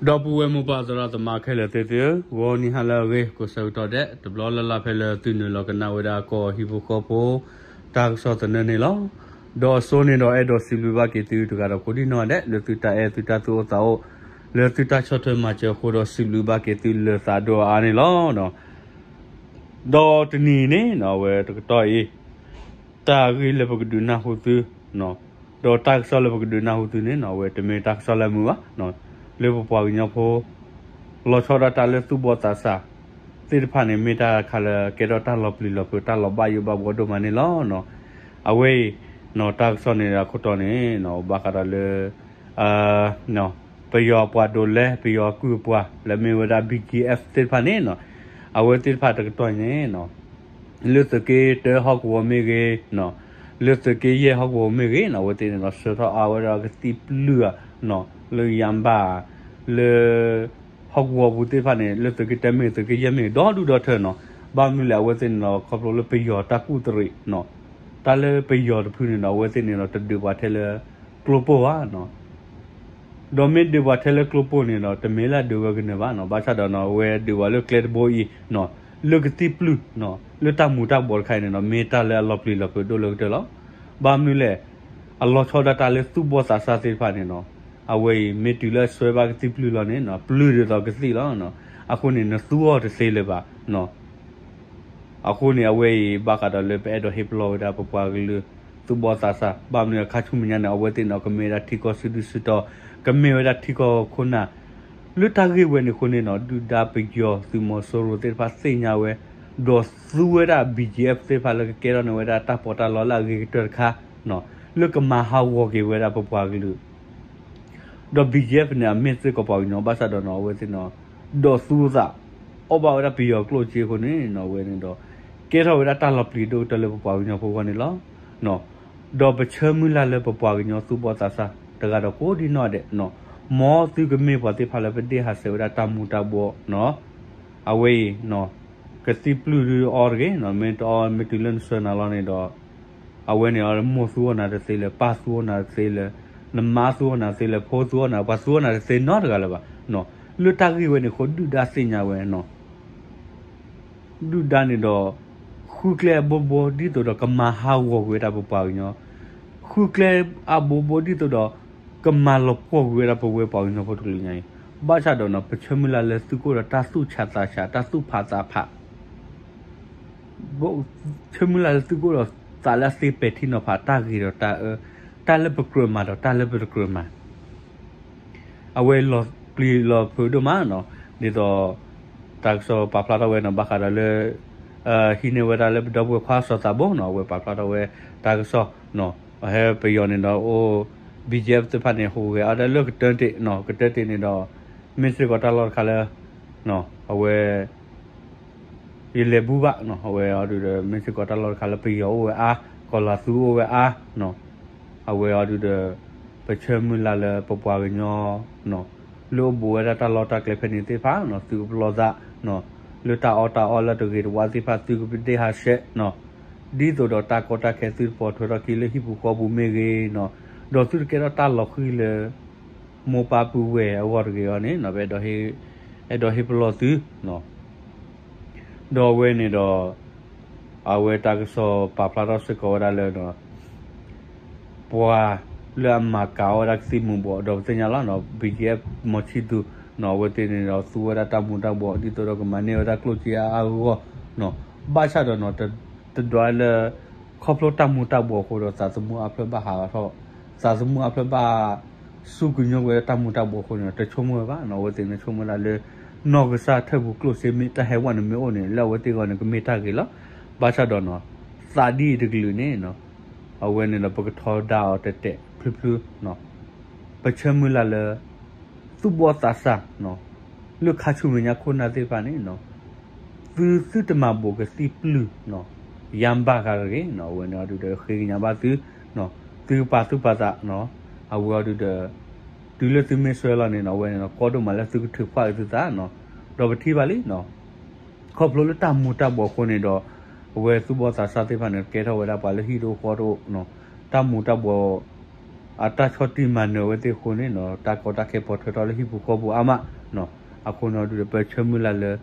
ဒီပုၢ်ဝဲၢ်မိၢ်ပၢ်သရၣ်သမါခဲလၢာ်သ့ၣ်သုဧၢ, ဂီၤနံၤဟါလၢအဂ့ၤ ကိးဆၢကတီၢ်ဒဲး တဘျီလၢ်လၢ်ဖဲလၢသုနုာ်လီၤကနၣ်ဝဲဒၣ်ကီၢ်ဟံၣ်ဖိဃီဖိ တၢ်ကစီၣ်သနၢၣ်န့ၣ်လီၤ. ဒီးအစိန့ၣ်ဒီးအဲၣ်ဒိးစံးဘျုးဘၣ်က့ၤသုတဂၤဒီးကိးဒံနီၢ်ဒဲး လၢသုတၢ်အဲၣ်သုတၢ်သူၣ်အိၣ်သးအိၣ် လၢသုတၢ်ဆီၣ်ထွဲမၤစၢၤအဃိဒီးစံးဘျုးဘၣ်က့ၤသုလၢသးဒိၣ်အါန့ၣ်လီၤ. ဒီးတနံၤအံၤန့ၣ် အဝဲတကတီၢ်အံၤ တၢ်ဂ့ၢ်လၢပကဒုးနၢ်ဟူသု ဒီးတၢ်ကစီၣ်လၢပကဒုးနၢ်ဟူသုန့ၣ် အဝဲတမ့ၢ်တၢ်ကစီၣ်လၢအမုာ်ဘၣ်, လၢပပှၤကညီဖိ လီၤဆီဒၣ်တၢ်လၢသူၣ်ဘီၣ်သးစၢ်သ့ၣ်တဖၣ်န့ၣ် မ့ၢ်တၢ်တခါလၢကဲထီၣ်တၢ်လီၤပျံၤလီၤဖုး တၢ်လီၤဘၣ်ယိၣ်ဘၣ်ဘှီဒိၣ်မးန့ၣ်လီၤ. အဝဲအံၤ တၢ်ကစီၣ်န့ၣ်အခိၣ်တီန့ၣ် ဘၣ်ဃးဒီးလၢ ပယီၤအပှၤဒိးလဲ ပယီၤအကုၢ်အပှၤလၢမ့ၢ်ဝဲဒၣ် ဘံၣ်ကၠံၣ်အဲၣ် သ့ၣ်တဖၣ်န့ၣ် အဝဲသ့ၣ်တဖၣ်တကတီၢ်န့ၣ် လၢသုးက့တၢဟီၣ်ကဝီၤမ့ၢ်ဂ့ၤ, လၢသုးက့ယဲၢ်ဟီၣ်ကဝီၤမ့ၢ်ဂ့ၤ အဝဲသ့ၣ်န့ၣ်ဒီး ဆှၢထီၣ်အါဝဲဒၣ်ကသံၣ်ပျုၢ်ဧါ, လၢယါဘၣ် လၢ ဟီၣ်ကဝီၤပူၤသ့ၣ်တဖၣ်န့ၣ် လၢသုးက့တၢမ့ၢ်ဂ့ၤ သုးက့ယဲၢ်မ့ၢ်ဂ့ၤ ဒီဒူၣ်ဒီထၢနီၤ. ဘၣ်မနုၤလဲၣ် အဝဲသ့ၣ်န့ၣ်ဒီး ခီဖျိလၢပယီၤတၢ်ကူၣ်တရံးနီၤ, တၢ်လၢပယီၤတဖုန့ၣ်ဒီး အဝဲသ့ၣ်န့ၣ်ဒီး တဒုးပှၤထဲလၢကျိပိၢ်ဘၣ်နီၤ. ဒီးမ့ၢ်ဒုးပှၤထဲလၢကျိပိၢ်န့ၣ်ဒီး တမ့ၢ်လၢအဒုးဝဲကနၢၤဘၣ်နီၤ. ဘၣ်ဆၣ်ဒီးနီၤ အဝဲဒုးပှၤလၢကျဲတဘိအံၤနီၤ, လၢကသံၣ်ပျုၢ်နီၤ, လၢတၢ်မူၤတၢ်ဘှီးတခါအံၤန့ၣ်ဒီး မ့ၢ်တၢ်လၢအလီၤပျံၤလီၤဖုးဒိၣ်လၢကတၢၢ်လီၤ. ဘၣ်မနုၤလဲၣ် အလီၤဆီဒၣ်တၢ်လၢသူၣ်ဘီၣ်သးစၢ်သ့ၣ်တဖၣ်န့ၣ်နီၤ, အဝဲအံၤမ့ၢ်တုၤလၢအဆှၢဘၣ်ကသံၣ်ပျုၢ်လီၤန့ၣ်နီၤ, ပျုၢ်ဒ်သိးကသံၣ်လီၤ. အဃိန့ၣ် နသူအီၤတသ့လၢၤဘၣ်နီၤ. အဃိန့ၣ် အဝဲအံၤဘၣ်ဃးဒီးလၢပအဲၣ်ဒိးဟ့ၣ်ပလီၢ်ဝဲဒၣ်ပပှၤကလုာ် သူၣ်ဘီၣ်သးစၢ်, ဘၣ်မနုၤအခါဆူမဲာ်ညါန့ၣ် အဝဲသ့ၣ်န့ၣ် ကမ့ၢ်ဝဲဒၣ်ထံကီၢ်စုဒုၣ်စုတီၤ, ကမ့ၢ်ဝဲဒၣ်ထံကီၢ်ခိၣ်နၢ် လၢတၢ်ဂ့ၢ်ဝဲန့ၣ်အဃိန့ၣ်နီၤ, ဒုၣ်ဒါပယီၤသုးမီၤစိရိၤသ့ၣ်တဖၣ်သ့ၣ်ညါဝဲ, ဒီးသူဝဲဒၣ် ဘံၣ်ကၠံၣ်အဲၣ် သ့ၣ်တဖၣ်လၢကကဲထီၣ်န့ၢ်ဝဲဒၣ်တၢ်ပီးတၢ်လီလၢအဂ့ၤကတၢၢ်တခါနီၤ, လၢကမၤဟးဂီၤက့ၤဝဲဒၣ်ပပှၤကလုာ် ဒီး ဘံၣ်ကၠံၣ်အဲၣ် န့ၣ် အမ့ၢ်စ့ၢ်ကီးပှၤကညီဘၣ်ဆၣ်ဒီးနီၤ အဝဲသ့ၣ်န့ၣ် ဒိးသူသး အီၣ်ဘၣ်ဝဲဒၣ်ပယီၤကျိၣ်စ့အဃိန့ၣ်နီၤ အဝဲန့ၣ်ဒီး ကဲထီၣ်ဝဲဒၣ်တၢ်လီၤပျံၤဒိၣ်ကတၢၢ်လၢပပှၤကညီဖိအဂီၢ်န့ၣ်လီၤ. ဒီးပဆၢမုၢ်လၢ်လၢပပှၤကညီသူၣ်ဘီၣ်သးစၢ် တဂၤဒီးကိးဒံနီၢ်ဒဲးနီၤ, မ်သုကမ့ၢ်ပှၤသ့ၣ်တဖၣ်လၢပဒ့ၣ်ဟးဆှဲးဝဲဒၣ်တၢ်မူၤတၢ်ဘှီးနီၤ, အဝဲအံၤ ကသံၣ်ပျုၢ်ဒုးအီတဂ့ၤနီၤ, မ့ၢ်တအီ မ့ၢ်တုၤလၢနဆှၢနၤလီၤန့ၣ်ဒီး အဝဲန့ၣ် မိၢ်သူအီၣ်နၤတသ့လၢၤ, ပၢ်သူအီၣ်နၤတသ့လၢၤ, နမါသူအီၣ်နၤတသ့လၢၤ, ဖိသူအီၣ်နၤ, ပှၤသူအီၣ်နၤတသ့နီတဂၤလၢၤဘၣ်. လၢတၢ်ဂ့ၢ်ဝဲန့ၣ်အဃိ ဒုၣ်ဒါသ့ၣ်ညါဝဲနီၤ, ဒုၣ်ဒါန့ၣ်ဒီး ဃုကျဲအဘိဘိ ဒ်သိးဒီးကမၤဟးဂီၤကွံာ်ဝဲဒၣ်ပပှၤကညီ, ဃုကျဲအဘိဘိ ဒ်သိးဒီး ကမၤလီၤပှီၢ်ကွံာ်ဝဲဒၣ်ပဝဲပှၤကညီဖိတကလုာ်ညါအံၤ, ဘၣ်ဆၣ်ဒီးနီၤ ပဆၢမုၢ်လၢ်လၢသုကအိၣ်ဒီးတၢ်သူၣ်ဆးသးဆး တၢ်သူၣ်ဖးသးဖး ဆၢမုၢ်လၢ်လၢသုကအိၣ်ဒီးသးလၢအသ့ပဲာ်ထံနီၤဖး တၢ်ဂ့ၤဒီးတၢ်အၢ, တၢ်လၢပကြၢးမၤဒီးတၢ်လၢပတကြၢးမၤ, အဝဲလီၤပျံၤလီၤဖုးဒိၣ်မးနီၤ, ဒ်သိး တၢ်ကစီၣ်ပာ်ဖျါထီၣ်ဝဲနီၤ ဘၣ်ဃးဒီးလၢ ဟံးန့ၢ်ဝဲဒၣ်လၢပဒီပုၢ်ဝဲၢ်ခွါစီၤသးဘိနီၤ, အဝဲပာ်ဖျါထီၣ်ဝဲတၢ်ကစီၣ်နီၤ, ဟဲပယီၤန့ၣ်ဒီးအိၣ် ဘံၣ်ကၠံၣ်အဲၣ် သ့ၣ်တဖၣ်န့ၣ် ဟူးဂဲၤအါဒၣ်လၢကတၢၢ်တ့ၢ်နီၤ, ကတၢၢ်တ့ၢ်န့ၣ်ဒီး မ့ၢ်စ့ၢ်ကီးတၢ်လီၢ်တခါလၢ အဝဲ ယလဲၤဘူးဘၣ်နီၤ, အဝဲအီၤဒုးဒီး မ့ၢ်စ့ၢ်ကီးတၢ်လီၢ်တခါလၢပယီၤအိၣ်ဝဲအါ, ကီၤလၤသူအိၣ်ဝဲအါနီၤ, အဝဲအီၤဒုးဒီး ပဆၢမုၢ်လၢ်လၢပပှၤကညီနီၤ, လၢအိၣ်ဘူးဝဲဒၣ်တၢ်လီၢ်တၢ်ကျဲဖဲန့ၣ်သ့ၣ်တဖၣ်နီၤ သုကပလီၢ်သးနီၤ, လၢတၢ်အီၣ်တၢ်အီလၢတဂ့ၤတဝါသ့ၣ်တဖၣ် သုကပဒ့ၣ်ဟးဆှဲးနီၤ, ဒ်သိးဒီးတၢ်ကီတၢ်ခဲသုတပိာ်ထွဲထီၣ်က့ၤလၢဟံၣ်ပူၤဃီပူၤမ့ၢ်ဂ့ၤနီၤ, ဒီးသုတကဲထီၣ်တၢ်လီၤဃံၤလၢ မိၢ်ပၢ်ပုၢ်ဝဲၢ်အဂီၢ်တဂ့ၤအီၤန့ၣ်နီၤ, ပအဲၣ်ဒိးဟ့ၣ်ပလီၢ်သုနီၤ. ဒီးအဝဲန့ၣ်ဒီး အဝဲတၢ်ကစီၣ်ပာ်ဖျါထီၣ်စ့ၢ်ကီးဝဲဒၣ်လၢ ပှၤလၢအမၤကၤအီၣ်ဝဲဒၣ်ကသံၣ်မူၤဘှီး ဒီးပသ့ၣ်ညါလီၤနီၤ, ဘံၣ်ကၠံၣ်အဲၣ် မီၤဆံၣ်သူးနီၤ, အဝဲသ့ၣ်န့ၣ်ဒီးသူဝဲဒၣ်တၢ်မူၤတၢ်ဘှီး ဒ်သိးဒီးကမၤန့ၢ်ဝဲဒၣ်ကျိၣ်စ့အါအါဂီၢ်ဂီၢ်နီၤ, ဘၣ်ဆၣ်ဒီးနီၤ တဒွးလၢ ခီဖျိတၢ်မူၤတၢ်ဘှီးအဃိဒီး သးသမူအါဖျၢၣ်ဘၣ်ဟးထီၣ်, သးသမူအါဖျၢၣ်ဘၣ် စူၢ်ကညီၤဝဲဒၣ်တၢ်မူၤတၢ်ဘှီးအဃိန့ၣ် တဆိကမိၣ်ဝဲဘၣ်နီၤ, အဝဲသ့ၣ်န့ၣ်ဆိကမိၣ်ဒၣ်လၢ နီၢ်ကစၢ်ထၢၣ်ပူၤကျိၣ်စ့မ့ၢ်တၢ်ဟဲဝဲန့ၣ်မ့ၢ်အိၣ်န့ၣ် လၢအဝဲသ့ၣ်အဂီၢ်န့ၣ်ကမ့ၢ်တၢ်ဂ့ၤလီၤ. ဘၣ်ဆၣ်ဒီးနီၤ သးဒ်အံၤတကလုာ်န့ၣ်နီၤ အဝဲန့ၣ်ဒီးပကထီဒါအီၤတဲာ်တဲာ်ဖျုဖျုနီၤ, ပဆၢမုၢ်လၢ်လၢ သူၣ်ဘီၣ်သးစၢ်နီၤ, လၢခါဆူမဲာ်ညါခိၣ်နၢ်သ့ၣ်တဖၣ်န့ၣ်နီၤ သုသုတမၤဘူးကသံၣ်ပျုၢ်နီၤ, ယါဘၣ်ဃးတဂ့ၤနီၤ, အဝဲန့ၣ်အီၤဒုးဒီးဃ့ကညးဘၣ်သုနီၤ, သုကပာ်သူၣ်ပာ်သးနီၤ, အဝဲအီၤဒုးဒီး တုၤလၢသုမ့ၢ်ဆှၢလီၤန့ၣ်နီၤ အဝဲန့ၣ်နီၤ ကီဒိၣ်မးလၢသုကထုးဖှၣ်အုးသုသးနီၤ, ဒီးပထံၣ်ဘၣ်လံနီၤ ခီဖျိလၢတၢ်မူၤတၢ်ဘှီးအဃိန့ၣ်ဒီး အဝဲသူၣ်ဘီၣ်သးစၢ်သ့ၣ်တဖၣ်န့ၣ် ကဲထီၣ်ဝဲဒၣ်ပှၤလၢဟံၣ်တအိၣ်ဃီတအိၣ်နီၤ, တၢ်မူၤတၢ်ဘှီး အတၢ်ဆီၣ်တံၢ်မၤနၢၤအဝဲသ့ၣ်အဃိန့ၣ်နီၤ တၢ်ကီတၢ်ခဲပိာ်ထွဲထီၣ်လၢဟံၣ်ပူၤဃီပူၤအါမးနီၤ. အဃိနီၤဒုးဒီး ပဆၢမုၢ်လၢ်လၢ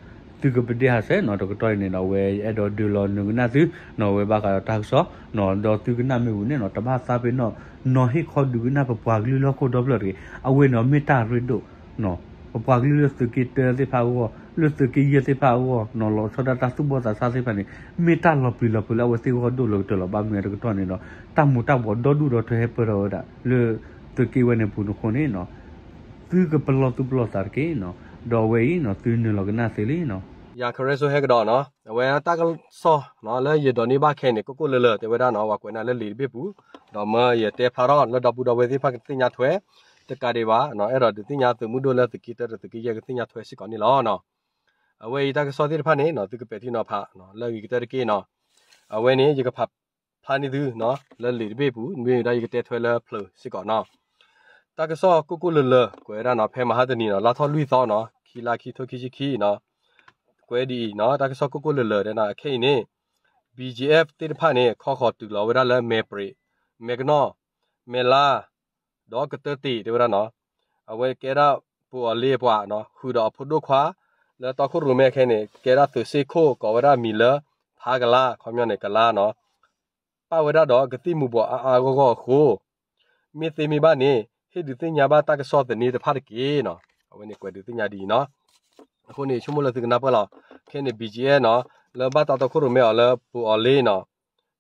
သုကပဒ့ၣ်ဟးဆှဲးနီၤ တကတီၢ်အံၤန့ၣ်နီၤ အဝဲအဲၣ်ဒိးဒုးလီၤနုာ်ကနၣ်သုနီၤ အဝဲဘၣ်ဃးဒီးတၢ်ကစီၣ်နီၤ ဒီးသုကနၣ်မ့ၢ်ဝံၤန့ၣ်နီၤ တဘၣ်သးပ့ၤနီၣ် နီၤဟ့ၣ်ခီဒုးကနၣ်ပပှၤကလုာ်လၢဟီၣ်ခိၣ်ဒီဖျၢၣ်တဂ့ၤ. အဝဲန့ၣ်မ့ၢ်တၢ်ရ့ဒိၣ်နီၤ ပပှၤကလုာ်လၢသုးက့တၢသ့ၣ်တဖၣ်အဂီၢ် လၢသုးက့ယဲၢ်သ့ၣ်တဖၣ်အဂီၢ်နီၤ လီၤဆီဒၣ်တၢ်သူၣ်ဘီၣ်သးစၢ်သ့ၣ်တဖၣ်န့ၣ် မ့ၢ်တၢ်လီၤပျံၤလီၤဖုးလၢအဝဲသ့ၣ်ဂီၢ်ဒိၣ်လီၤကတၢၢ်လီၤ. ဘၣ်မနုၤတကတီၢ်န့ၣ်ဒီး တၢ်မူၤတၢ်ဘှီးဒီဒူၣ်ဒီထၢဟဲပၢၢ်ထီၣ်ဝဲဒၣ် လၢသုးက့ဝဲန့ၣ်ပူၤန့ၣ်အဃိန့ၣ်နီၤ သုကပလီၢ်သူၣ်ပလီၢ်သးတက့ၢ်နီၤ. ဒီးအဝဲအံၤနီၤ သုနုာ်လီၤကနၣ်သ့လံနီၤ ယၤခရၢစိဟဲကဒီးနီၤ အဝဲတၢ်ကစီၣ်နီၤ လၢယဒိးန့ၢ်ဘၣ်ခဲအံၤန့ၣ် ကိၢ်ကိၢ်လၢၤလၢၤ တဲဝဲဒၣ်နီၤ ပှၤကွဲးနၤလၢလံာ်တဘ့ၣ်ပူၤ ဒီးမၢယတဲဖျါထီၣ်လၢဒီပုၢ်ဒီဝဲၢ်သ့ၣ်တဖၣ်ကသ့ၣ်ညါထွဲ တကးဒံးဘၣ်နီၤ အဲၣ်ဒိးဒုးသ့ၣ်ညါသုးမုၢ်ဒိၣ်လၢသုးက့တၢဒီးသုးက့ယဲၢ်ကသ့ၣ်ညါထွဲစ့ၢ်ကီးန့ၣ်လီၤနီၤ. အဝဲအံၤတၢ်ကစီၣ်သ့ၣ်တဖၣ်န့ၣ်နီၤ သုကပဲာ်ထံနီၤဖးနီၤ လၢအဂ့ၤကတၢၢ်တက့ၢ်နီၤ. အဝဲန့ၣ် ယကဖးဖျါန့ၢ်သုနီၤ လၢလံာ်တဘ့ၣ်ပူၤ မ့ၢ်ဝံၤဒီးယကတဲထွဲလၢဖျၢၣ်စ့ၢ်ကီးနီၤ. တၢ်ကစီၣ်ကိၢ်ကိၢ်လၢၤလၢၤ ကွဲးဝဲဒၣ်နီၤ ဖဲမဟါတနံၤနီၤ လါထီၣ်လွံၢ်သီနီၤ ခံလါခံထိခံဆံခံနီၤ ကွဲးဒ်အံၤနီၤ တၢ်ကစီၣ်ကိၢ်ကိၢ်လၢၤလၢၤတဲနီၤ အခဲအံၤန့ၣ် ဘီၣ်ကၠံၣ်အ့ၣ်ဖ် သ့ၣ်တဖၣ်န့ၣ် ခီဃီၤတုၤလီၤဝဲဒၣ်လၢမဲာ်ပြံး မဲာ်ကနီၣ် မဲာ်လါ ဒီးကတၢတံးတဲဝဲဒၣ်နီၤ အဝဲကဲဒၣ်ပအိၣ်လ့အပှၤနီၤ ဃုာ်ဒီးအဖိဒိၣ်ခွါ လၢတီခိၣ်ရိၣ်မဲခဲအံၤန့ၣ် ကဲဒၣ်သုးစ့ခိၣ် ကိးဝဲဒၣ်မံၤလၢ ဖးကလါ ခီပညီန့ၣ် ကလါနီၤ ပာ်ဝဲဒၣ်ဒီးကသံၣ်မူၤဘှီးအါအါဂီၢ်ဂီၢ်အဃိ မ့ၢ်သ့မ့ၢ်ဘၣ်န့ၣ် ဟ့ၣ်ဒုးသ့ၣ်ညါဘၣ်တၢ်ကစီၣ်သန့တဖၣ်တက့ၢ်နီၤ. အဝဲန့ၣ်ကွဲးဒုးသ့ၣ်ညါဒ်အံၤနီၤ. အဃိန့ၣ် ဆိကမိၣ်လၢသုကနၢ်ပၢၢ်လီၤ. ခဲအံၤန့ၣ် ဘီၣ်ကၠံၣ်အ့ၣ်ဖ်နီၤ လၢဘၣ်တၢ်တီခိၣ်ရိၣ်မဲအီၤလၢပအိၣ်လ့နီၤ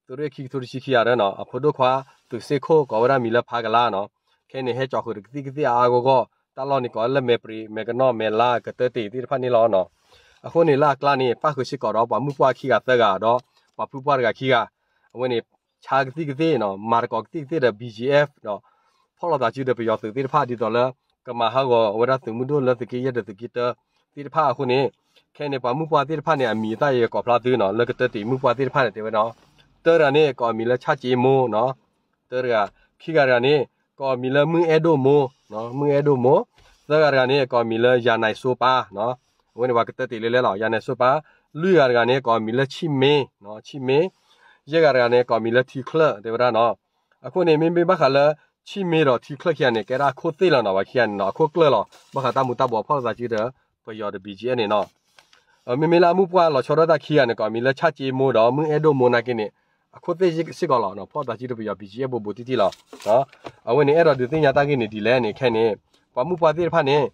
သုးရ့ၣ်ခံကထိတဆံခံဂၤဒီးနီၤ အဖိဒိၣ်ခွါ သုးစ့ခိၣ် ကိးဝဲဒၣ်မံၤလၢဖးကလါနီၤ. ခဲအံၤန့ၣ် ဟဲကၠီဃုာ်ဒီးကသံၣ်ကသ့ၣ်အါအါဂီၢ်ဂီၢ် တၢ်လီၢ်န့ၣ်ကိးလၢမဲာ်ပြံး မဲာ်ကနီၣ် မဲာ်လါ ကတၢတံးသ့ၣ်တဖၣ်န့ၣ်လီၤနီၤ. အဃိန့ၣ် လၢအကျါန့ၣ် ပၣ်ဃုာ်စ့ၢ်ကီးဒီးပှၤမုၣ်ပှၢ်ခံဂၤသၢဂၤဒီး ပှၤဖုပှၢ်တဂၤခံဂၤ အဝဲန့ၣ် ဆါကသံၣ်ကသ့ၣ်နီၤ မၤသကိးကသံၣ်ကသ့ၣ်ဒီး ဘီၣ်ကၠံၣ်အ့ၣ်ဖ် ဒီး ဖီၣ်လိာ်သးစုဒီးပယီၤသုးသ့ၣ်တဖၣ်ဒ်သိးလၢ ကမၤဟးဂီၤဝဲဒၣ်သုးမုၢ်ဒိၣ်လၢသုးက့ယဲၢ်ဒီးသုးက့တၢသ့ၣ်တဖၣ်အဃိန့ၣ် ခဲအံၤန့ၣ် ပှၤမုၣ်ပှၢ်သ့ၣ်တဖၣ်န့ၣ် အမံၤအသၣ်ယဲယကိးဖျါသုနီၤ လၢကတၢတံးမုၣ်ပှၢ်သ့ၣ်တဖၣ်န့ၣ်တဲဝဲနီၤ တၢတဂၤန့ၣ် ကိးအမံၤလၢဆၣ်ကၠ့မိၢ်နီၤ တၢတဂၤ ခံဂၤတဂၤန့ၣ် ကိးအမံၤလၢမုၢ်အဲၣ်ဒိၣ်မိၢ် မုၢ်အဲၣ်ဒိၣ်မိၢ် သၢဂၤတဂၤန့ၣ် ကိးအမံၤလၢယၤနဲၣ်စိပၤ အဝဲန့ၣ်ပှၤကတၢတံးလၢလဲလီၤ ယၤနဲၣ်စိပၤ လွံၢ်ဂၤတဂၤန့ၣ် ကိးအမံၤလၢဆံၣ်မ့ ဆံၣ်မ့ ယဲၢ်ဂၤတဂၤန့ၣ် ကိးအမံၤလၢထံချၢၣ် တဲဝဲဒၣ်နီၤ. အဃိန့ၣ် မ့မ့ၢ်ဘၣ်ဃးလၢ ဆံၣ်မ့ဒီးထံချၢၣ်ခံဂၤန့ၣ် ကဲဒၣ်အခိၣ်သ့ၣ်လီၤနီၤ ပှၤခံဂၤန့ၣ်နီၤ အခိၣ်ကျၢၢ်လီၤ ဘၣ်ဃးတၢ်မူၤတၢ်ဘှီးဖီၣ်လိာ်သးစုဒီး ပယီၤဒီး ဘီၣ်ကၠံၣ်အ့ၣ်ဖ်န့ၣ်နီၤ မ့မ့ၢ်လၢအမုၣ်ပှၢ်လီၤဆီဒၣ်တၢ်ခံဂၤန့ၣ် ကိးအမံၤလၢဆၣ်ကၠ့မိၢ်ဒီးမုၢ်အဲၣ်ဒိၣ်မိၢ်နာ်က့န့ၣ် အခိၣ်သ့ၣ်စ့ၢ်ကီးလီၤနီၤ ဖီၣ်လိာ်သးစုဒီးပယီၤ ဘီၣ်ကၠံၣ်အ့ၣ်ဖ်ဘူးဘူးတံၢ်တံၢ်လီၤ. အဝဲန့ၣ် အဲၣ်ဒိးဒုးသ့ၣ်ညါတၢ်ဂ့ၢ်န့ၣ်ဒ်လဲၣ်န့ၣ် ခဲအံၤန့ၣ် ပှၤမုၣ်ပှၢ်သ့ၣ်တဖၣ်န့ၣ်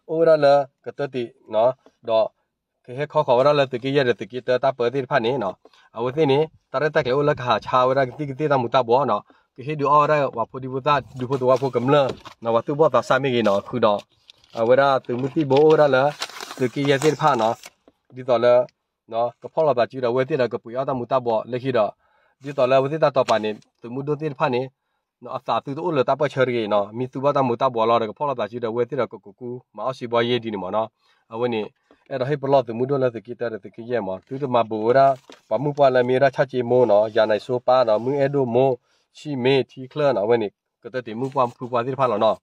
အိၣ်ဝဲဒၣ်လၢကတၢတံး ဒီး ကဟဲခီဃီၤဝဲဒၣ်လၢသုးက့ယဲၢ်ဒီးသုးက့တၢတၢ်ပၢသ့ၣ်တဖၣ်န့ၣ်နီၤ အဝဲသ့ၣ်န့ၣ် တၢ်ရဲၣ်တၢ်ကျဲၤအိၣ်လၢကဟးဆါဝဲဒၣ်ကသံၣ်ကသ့ၣ်တၢ်မူၤတၢ်ဘှီးနီၤ ကဟ့ၣ်ဒုးအီၣ်ဝဲဒၣ်ပှၤဖိဒံဖိသၣ်ဒူဖိသဝီဖိကမျၢၢ်နီၤ ပှၤသူၣ်ဘီၣ်သးစၢ်မ့ၢ်ဂ့ၤနီၤ ဃုာ်ဒီး အဝဲဒၣ်သုးမုၢ်သံၣ်ဘိအိၣ်ဝဲဒၣ်လၢ သုးက့ယဲၢ်သ့ၣ်တဖၣ်နီၤ ဒ်သိးလၢ ကဖီၣ်လိာ်သးစုဒီးအဝဲသ့ၣ်ဒီးကပှ့ၤအီၣ်တၢ်မူၤတၢ်ဘှီးလၢခံဒီး ဒ်သိးလၢအဝဲသ့ၣ်တၢ်တီပာ်န့ၣ် သုးမုၢ်ဒိၣ်သ့ၣ်တဖၣ်န့ၣ် အသးသုတအိၣ်လၢတၢ်ပၢၢ်ဆၢတဂ့ၤနီၤ မ့ၢ်သူၣ်ဘီၣ်တၢ်မူၤတၢ်ဘှီးလီၤဒီး ကဖီၣ်လိာ်သးစုဒီးအဝဲသ့ၣ်ဒီးကကူးကူး မၤအီၣ်စံးဘီယ့ၢ်ဒ်န့ၣ်မ့ၢ်နီၤ အဝဲန့ၣ် အဲၣ်ဒိးဟ့ၣ်ပလီၢ်သုးမုၢ်ဒိၣ်လၢသုးက့တၢဒီးသုးက့ယဲၢ်မ့ၢ် သုတမၤဘူးဝဲဒၣ် ပှၤမုၣ်ပှၢ်လၢမ့ၢ်ဝဲဒၣ်ဆၣ်ကၠ့မိၢ်နီၤ ယၤနဲၣ်စိပၤနီၤ မုၢ်အဲၣ်ဒိၣ်မိၢ် ဆံၣ်မ့ ထံချၢၣ်နီၤ အဝဲန့ၣ် ကတၢတံးမုၣ်ပှၢ်ဖုပှၢ်သ့ၣ်တဖၣ်လီၤနီၤ.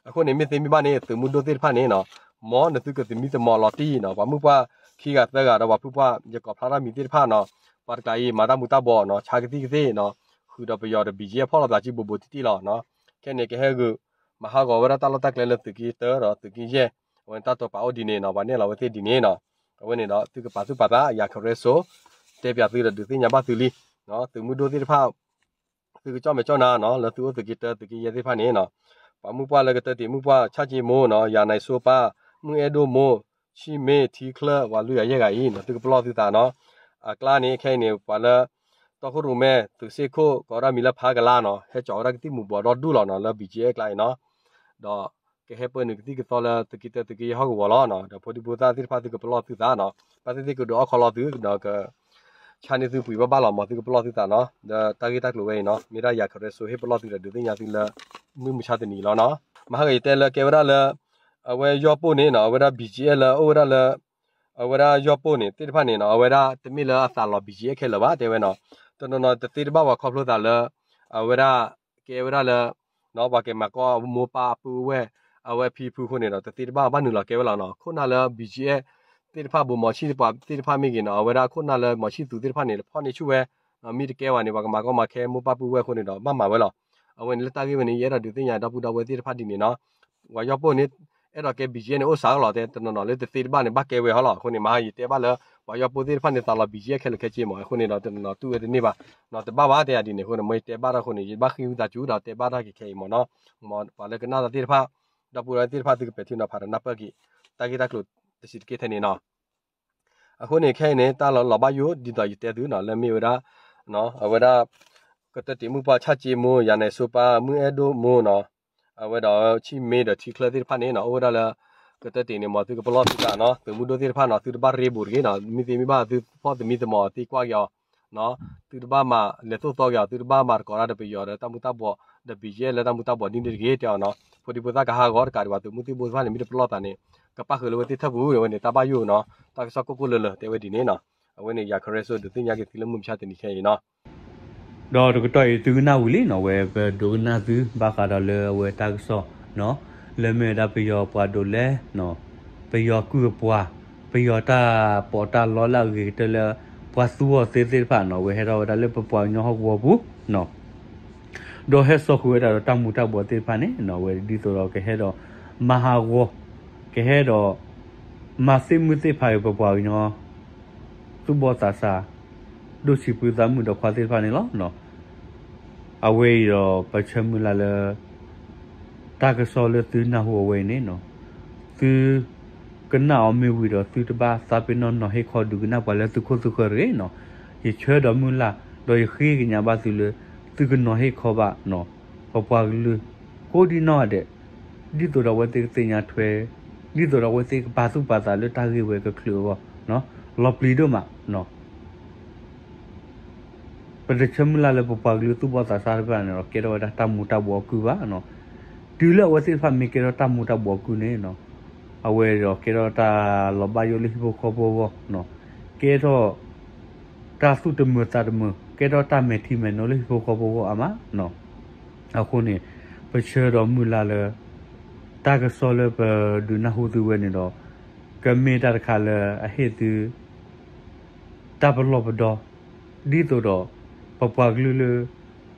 အဃိန့ၣ် မ့ၢ်သ့မ့ၢ်ဘၣ်န့ၣ် သုးမုၢ်ဒိၣ်သ့ၣ်တဖၣ်န့ၣ်နီၤ မ်နသုကသမံသမိးလီၤတံၢ်နီၤ ပှၤမုၣ်ပှၢ်ခံဂၤသၢဂၤဒီးပှၤဖုပှၢ် ယကိးဖျါထီၣ်မံၤသ့ၣ်တဖၣ်နီၤ ပှၤတကျးအံၤ မၤတၢ်မူၤတၢ်ဘှီးနီၤ ဆါကသံၣ်ကသ့ၣ်နီၤ ဃုာ်ဒီးပယီၤဒီး ဘီၣ်ကၠံၣ်အ့ၣ်ဖ် ဖီၣ်လိာ်သးစုဘူးဘူးတံၢ်တံၢ်လီၤနီၤ. ခဲန့ၣ် ကဟဲဂုာ်မၤဟးဂီၤဝဲဒၣ်တၢ်လီၢ်တၢ်ကျဲလၢသုးက့တၢဒီးသုးက့ယဲၢ် အဝဲန့ၣ်တၢ်တိာ်ပာ်အိၣ်ဒ်န့ၣ်နီၤ ပှၤနဲၣ်လီၤဝဲသ့ၣ်ဒ်န့ၣ်နီၤ. အဝဲန့ၣ်ဒီး သုကပာ်သူၣ်ပာ်သး ယၤခရၢစိ တဲပၠးသုဒီးဒုးသ့ၣ်ညါဘၣ်သုလံ သုးမုၢ်ဒိၣ်သ့ၣ်တဖၣ် သုကကၠီၣ်မဲာ်ကၠီၣ်နါနီၤ လၢသုအိၣ်သုးက့တၢသုးက့ယဲၢ်သ့ၣ်တဖၣ်န့ၣ်နီၤ ပှၤမုၣ်ပှၢ်လၢကတၢတံးမုၣ်ပှၢ် ဆၣ်ကၠ့မိၢ်နီၤ ယၤနဲၣ်စိပၤ မုၢ်အဲၣ်ဒိၣ်မိၢ် ဆံၣ်မ့ ထံချၢၣ် ပှၤလွံၢ်ဂၤယဲၢ်ဂၤအံၤနီၤ သုကပလီၢ်သုသးနီၤ. အကျါန့ၣ် ခဲအံၤန့ၣ် ပှၤလၢ တီခိၣ်ရိၣ်မဲ သုးစ့ခိၣ် ကိးဝဲဒၣ်မံၤလၢဖးကလါနီၤ ဟဲကၠီဝဲဒၣ်ကသံၣ်မူၤဘှီးဒီဒူၣ်လီၤနီၤ လၢ ဘီၣ်ကၠံၣ်အ့ၣ်ဖ် အကျါအံၤနီၤ ဒီး ကဟဲပၢနုာ်ကသံၣ်ကသီလၢသုးက့တၢသုးက့ယဲၢ်ဟီၣ်ကဝီၤလီၤနီၤ. ဒီးဖိဒံဖိသၣ်သ့ၣ်တဖၣ်သုကပလီၢ်သုသးနီၤ ဘၣ်သ့ၣ်သ့ၣ်ကဒုးအီၣ်ခီလီၤသု ဒီးက ဆါန့ၢ်သုပှ့ၤဘၣ်ဘၣ်လီၤ မ်သုကပလီၢ်သုသးနီၤ. ဒီးတၢ်ဂ့ၢ်တၢ်ကျိၤဝဲအံၤနီၤ မ့ၢ်ဒၣ်ယၤခရၢစိဟ့ၣ်ပလီၢ်သုဒီးဒုးသ့ၣ်ညါသုလၢ မုၢ်မဆါတနံၤလီၤနီၤ. မဟါဂၤယတဲလၢကဲဝဲဒၣ်လၢ အဝဲယီၢ်ပိၢ်န့ၣ်နီၤ အဝဲဒၣ် ဘီၣ်ကၠံၣ်အ့ၣ်ဖ် လၢအအိၣ်ဝဲဒၣ်လၢ အဝဲဒၣ်ယီၢ်ပိၢ်န့ၣ် သ့ၣ်တဖၣ်န့ၣ်နီၤ အဝဲဒၣ်တမ့ၢ်လၢအသးလီၤ ဘီၣ်ကၠံၣ်အ့ၣ်ဖ် ခဲလၢာ်ဘၣ် တဲဝဲနီၤ. တနီၤနီၤတသ့တဘၣ်ဝဲခီဖျိသးလၢ အဝဲဒၣ် ကဲဝဲဒၣ်လၢ ပှၤကမၤကီၢ်မိၢ်ပၢ်ပုၢ်ဝဲၢ် အဝဲဖံဖုအဃိန့ၣ်ဒီး တသ့တဘၣ်ဘၣ်နုာ်လီၤကဲဝဲလီၤနီၤ. ခိၣ်နၢ်လၢ ဘီၣ်ကၠံၣ်အ့ၣ်ဖ် သ့ၣ်တဖၣ် ဘူးမီၤဆံၣ်ပှၤသ့ၣ်တဖၣ်မ့ၢ်ဂ့ၤနီၤ အဝဲဒၣ်ခိၣ်နၢ်လၢမီၤဆံၣ်သူးသ့ၣ်တဖၣ်န့ၣ် ဖီၣ်န့ၢ်ဆူၣ်ဝဲ မ့ၢ်တကဲဝဲန့ၣ် ပှၤကမၤကီၢ်မၤခဲမိၢ်ပၢ်ပုၢ်ဝဲၢ်အဃိန့ၣ်ဒီး ဘၣ်မၤဝဲလီၤ. အဝဲန့ၣ်လၢတၢ်ဂ့ၢ်ဝဲန့ၣ် ယအဲၣ်ဒိးဒုးသ့ၣ်ညါဒီပုၢ်ဒီဝဲၢ်သ့ၣ်တဖၣ်ဒ်န့ၣ်နီၤ. ပှၤယီၢ်ပိၢ်န့ၣ် အဲၣ်ဒိးကဲ ဘီၣ်ကၠ့ၣ် န့ၣ် အိၣ်စးအလီၤတဲ တနီၤနီၤလၢတသ့တဘၣ်န့ၣ် ဘၣ်ကဲဝဲဟီလီၤ. အဃိန့ၣ် မဟါယတဲဘၣ်လၢ ပှၤယီၢ်ပိၢ်သ့ၣ်တဖၣ်န့ၣ် သးလီၤ ဘီၣ်ကၠ့ၣ် ခဲလၢာ်ခဲဆ့မး. အဃိန့ၣ်ဒီး တနီၤနီၤတူၢ်ဝဲတန့ၢ်ဘၣ်, တဘၣ်ဘၣ်တဲယၤဒ်န့ၣ်. အဃိန့ၣ် မ်ယတဲဘၣ်တၢ်အဃိန့ၣ် ယဘၣ်ဃ့ဝံသးစူၤဒီးတဲဘၣ်တၢ်က့ၤခဲအံၤမးနီၤ. မ်ပှၤလၢကနၣ်တၢ်သ့ၣ်တဖၣ် ဒီပုၢ်ဒီဝဲၢ်သ့ၣ်တဖၣ် သုကပဲာ်ထံနီၤဖးဒီးနၢ်ပၢၢ်က့ၤ တၢ်ဂ့ၢ်တၢ်ကျိၤတဆံးတက့ၢ်ထဲန့ၣ်နီၤ. အဃိန့ၣ် ခဲအံၤန့ၣ် တၢ်လီၤဘၣ်ယိၣ် ဒ်သိးယတဲသုနီၤ လၢမ့ၢ်ဝဲဒၣ် အဝဲဒၣ် ကတၢၢ်တံာ်မုၣ်ပှၢ်ဆၣ်ကၠ့မိ ယၤနဲၣ်စိပၢ် မုၢ်အဲၣ်ဒိၣ်မိနီၤ, အဝဲဒီးဆံၣ်မ့ဒီးထံချၢသ့ၣ်တဖၣ်န့ၣ်နီၤ အိၣ်ဝဲဒၣ်လၢ ကတၢၢ်တံာ်န့ၣ် မ်သုကပလီၢ်သုသးနီၤ. သုးမုၢ်ဒိၣ်သ့ၣ်တဖၣ်နီၤ သုတဘၣ်ရ့ဘူးတဂ့ၤနီၤ. မ့ၢ်သ့မ့ၢ်ဘၣ်သုဖီၣ်သမံသမိးသ့ကွၢ်က့ၤအီၤ သုတဘၣ်မၤလဲၤသိၣ်သီက့ၤအီၤ, သုတဘၣ်မၤတကိးတၢ်ဒီးပယီၤဒီးတၢ်မူၤတၢ်ဘှီး ဒီး ဘီၣ်ကၠ့ၣ် လၢတၢ်မူၤတၢ်ဘှီးဒ်န့ၣ်တဂ့ၤ တဲအီၤနီၤ. ဖိဒံဖိသၣ်ကဟးဂီၤတကးဒံးဘၣ် သုးမုၢ်သံၣ်ဘိသ့ၣ်တဖၣ်န့ၣ် မ့ၢ်တပလီၢ်သးန့ၣ် ကပၣ်ဃုာ်လၢဝဲသ့ၣ်ထၢၣ်ပူၤ အဝဲန့ၣ် တၢ်ဘၣ်ယိၣ်နီၤ. တၢ်ကစီၣ်ကိၢ်ကိၢ်လၢၤလၢၤ တဲဝဲဒ်န့ၣ်နီၤ. အဝဲန့ၣ် ယၤခရၢစိဒုးသ့ၣ်ညါက့ၤသုလၢမုၢ်မဆါတနံၤခဲအံၤနီၤ. ဒီးတကတီၢ်အံၤသုကနၣ်ဝံၤလံနီၤ ဝဲပဒိကနၣ်သု ဘၣ်ဃးဒီးလၢအဝဲတၢ်ကစီၣ် လၢမ့ၢ်ဝဲဒၣ်ပယီၤပှၤဒိးလဲ ပယီၤကုၢ်အပှၤ, ပယီၤတၢ်ပီးတၢ်လီလၢအဂ့ၤကတၢၢ်လၢ ပှၤသူအီၤသ့သ့ၣ်တဖၣ်နီၤ အဝဲဟဲထီၣ်ဝဲဒၣ်လၢပပှၤကညီဟီၣ်ကဝီၤပူၤ ဒီးဟဲစိာ်ဃုာ်ဝဲဒၣ်ဒီးတၢ်မူၤတၢ်ဘှီးသ့ၣ်တဖၣ်န့ၣ်နီၤ အဝဲဒ်သိးဒီးကဟဲဒီးမၤဟးဂီၤ, ကဟဲဒီးမၤသ့ၣ်မုၢ်သ့ၣ်ဖးက့ၤပပှၤကညီ သူၣ်ဘီၣ်သးစၢ် ဒိၣ်ဆံးဖုသးမုၣ်ဒီးခွါသ့ၣ်တဖၣ်န့ၣ်လီၤ. အဝဲအံၤဒီးပဆၢမုၢ်လၢ်လၢ တၢ်ကစီၣ်လၢသုနၢ်ဟူအဝဲအံၤန့ၣ်နီၤ သုကနၣ်အီၤမ့ၢ်ဝံၤဒီး သုတဘၣ်သးပ့ၤနီၣ်နီၤဟ့ၣ်ခီဒုးကနၣ်ပှၤလၢသုခိၣ်သုဃၢၤတဂ့ၤနီၤ. ယဆၢဒီးမုၢ်လၢ် ဒီးယဃ့ကညးဘၣ်သုလၢ သုကနီၤဟ့ၣ်ခီဘၣ် ပပှၤကလုာ် ကိးဒံနီၢ်ဂၤဒဲး ဒ်သိးဒီးအဝဲသ့ၣ်ကသ့ၣ်ညါထွဲ, ဒ်သိးဒီးအဝဲသ့ၣ်ကပာ်သူၣ်ပာ်သးလၢတၢ်ဂ့ၢ်ဝဲကချုးအဂီၢ် လီၤပျံၤဒိၣ်မး ပတဆၢမုၢ်လၢ်လၢပပှၤကလုာ်သူၣ်ဘီၣ်သးစၢ်တဖၣ်န့ၣ်ဒီး ကဲထီၣ်ဝဲဒၣ်တၢ်မူၤတၢ်ဘှီးအကုၢ်ဘၣ်. တုၤလၢအဝဲသ့ၣ်တဖၣ်မ့ၢ်ကဲထီၣ်တၢ်မူၤတၢ်ဘှီးအကုၢ်န့ၣ် အဝဲဒီးကဲထီၣ်တၢ်လီၤဘၣ်ယိၣ်လၢဟံၣ်ဖိဃီဖိအဂီၢ်, ကဲထီၣ် တၢ်သူၣ်တမုာ်သးတမုာ် ကဲထီၣ်တၢ်မဲာ်ထံမဲာ်နိလၢဟံၣ်ဖိဃီဖိအဂီၢ်အါမး. အဃိန့ၣ် ပဆၢဒီးမုၢ်လၢ်လၢ တၢ်ကစီၣ်လၢပဒုးနၢ်ဟူသုဝဲန့ၣ်ဒီး ကမ့ၢ်တၢ်တခါလၢအဟ့ၣ်သု တၢ်ပလီၢ်ပဒီ ဒ်သိးဒီး ပပှၤကလုာ်လၢ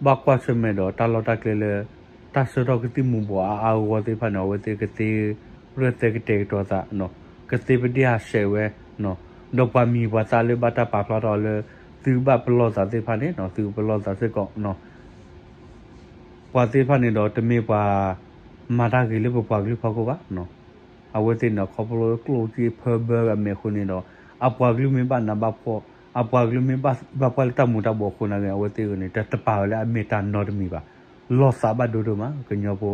ဘၣ်ကွၢ်ဆၢၣ်မဲာ်ဒီးတၢ်လီၢ်တၢ်ကျဲလၢ တၢ်ဆှၢထီၣ်ကသံၣ်မူၤဘှီးအါအါဂီၢ်ဂီၢ်သ့ၣ်တဖၣ်န့ၣ် အဝဲသ့ၣ်ကသ့ ရဲၣ်သဲကတဲာ်ကတီၤသး ကသ့ပဒ့ၣ်ဟးဆှဲးဝဲ ဒီးပှၤမံၤပှၤသၣ်လၢဘၣ်တၢ်ပာ်ဖျါထီၣ်လၢ သုကဘၣ်ပလီၢ်သးသ့ၣ်တဖၣ်န့ၣ် သုကပလီၢ်သးစ့ၢ်ကီး ပှၤသ့ၣ်တဖၣ်န့ၣ်ဒီး တမ့ၢ်ပှၤမၤတၢ်ဂ့ၤလၢပပှၤကလုာ်ဖီခိၣ်ဘၣ်. အဝဲသ့ၣ်န့ၣ် ခီဖျိလၢကျိၣ်စ့ဖၢဘၢအမဲာ်အဃိန့ၣ်ဒီး အပှၤကလုာ်မ့ၢ်ဘၣ်နးဘၣ်ဖှီၣ် အပှၤကလုာ်မ့ၢ်ဘၣ်ပှၢ်လၢတၢ်မူၤတၢ်ဘှီးအဃိန့ၣ် အဝဲသ့ၣ်န့ၣ် တပာ်ဝဲလၢအမဲာ်တၢ်နီတမံၤဘၣ်. လီၤသးဘၣ်ဒိဒိၣ်မး ကညီဖိ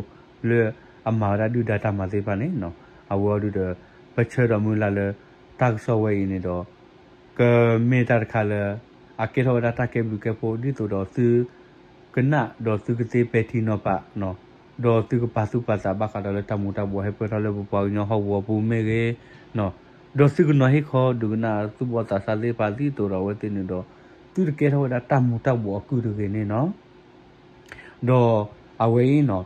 လၢအမၤဝဲဒၣ်ဒုၣ်ဒါတၢ်မၤသ့ၣ်တဖၣ်န့ၣ် အဝဲအံၤဒီး ပဆၢဒီးမုၢ်လၢ်လၢ တၢ်ကစီၣ်ဝဲအံၤန့ၣ်ဒီး ကမ့ၢ်တၢ်တခါလၢ အကဲထီၣ်ဝဲဒၣ်တၢ်ကဲဘျုးကဲဖှိၣ် ဒ်သိးဒီးသုကနၣ်ဒီးသုကသ့ပဲာ်ထံနီၤဖး ဒီးသုကပာ်သူၣ်ပာ်သးဘၣ်ဃးဒီးလၢတၢ်မူၤတၢ်ဘှီးဟဲပၢၢ်ထီၣ်လၢပပှၤကညီဟီၣ်ကဝီၤပူၤမ့ၢ်ဂ့ၤ, ဒီးသုကနီၤဟ့ၣ်ခီဒုးကနၣ်သူၣ်ဘီၣ်သးစၢ်သ့ၣ်တဖၣ်ဒ်သိးဒီးအဝဲသ့ၣ်န့ၣ်ဒီး သုတကဲထီၣ်ဝဲဒၣ်တၢ်မူၤတၢ်ဘှီးအကုၢ်တဂ့ၤန့ၣ်နီၤ. ဒီးအဝဲအံၤနီၤ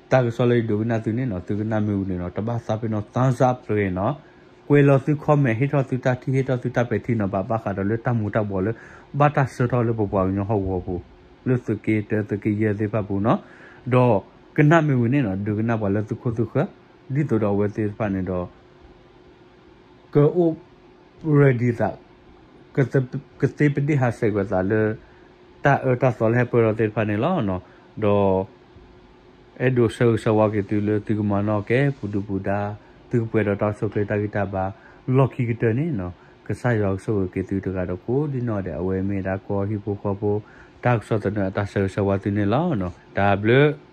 တၢ်ကစီၣ်လၢယဒုးကနၣ်သုန့ၣ်နီၤ သုကနၣ်မ့ၢ်ဝံၤန့ၣ်နီၤ တဘၣ်သးပ့ၤနီၣ် thumbs up တဂ့ၤနီၤ. ကွဲးလီၤသု comment ဟ့ၣ်ထီၣ်သုတၢ်ထံၣ် ဟ့ၣ်ထီၣ်သုတၢ်ပဲာ်ထံနီၤဖးဘၣ်ဃးဒီးလၢတၢ်မူၤတၢ်ဘှီးလၢ ဘၣ်တၢ်ဆှၢထီၣ်လၢပပှၤကညီဟီၣ်ကဝီၤပူၤ လၢသုးက့တၢ သုးက့ယဲၢ်သ့ၣ်တဖၣ်ပူၤနီၤ. ဒီးကနၣ်မ့ၢ်ဝံၤန့ၣ်နီၤ ဒုးကနၣ်ပှၤလၢသုခိၣ်သုဃၢၤ ဒ်သိးဒီးအဝဲသ့ၣ်တဖၣ်န့ၣ်ဒီး ကအိၣ် ready သး ကသ့ပဒ့ၣ်ဟးဆှဲးကွံာ်သးလၢ တၢ်အၢတၢ်သီလၢဟဲပၢၢ်ထီၣ်သ့ၣ်တဖၣ်န့ၣ်လီၤ. ဒီး အဲၣ်ဒိးဆၢဂ့ၤဆၢဝါက့ၤသုလၢသုကမၤနီၣ်ကဲပူၤဒုၣ်ပူၤဒါ သုကပှဲၤဒီးတၢ်အိၣ်ဆူၣ်အိၣ်ချ့တၢ်ဂံၢ်တၢ်ဘါ လီၢ်ခံကတၢၢ်န့ၣ်နီၤ ကစၢ်ယွၤကဆိၣ်ဂ့ၤက့ၤသုတဂၤဒီးကိးဒ်နီၢ်ဒဲး အဝဲမ့ၢ်ဒၣ်ကီၢ်ဟံၣ်ဖိဃီဖိ တၢ်ကစီၣ်သနၢၣ်အတၢ်ဆၢဂ့ၤဆၢဝါသုန့ၣ်လီၤ. တၢ်ဘျုး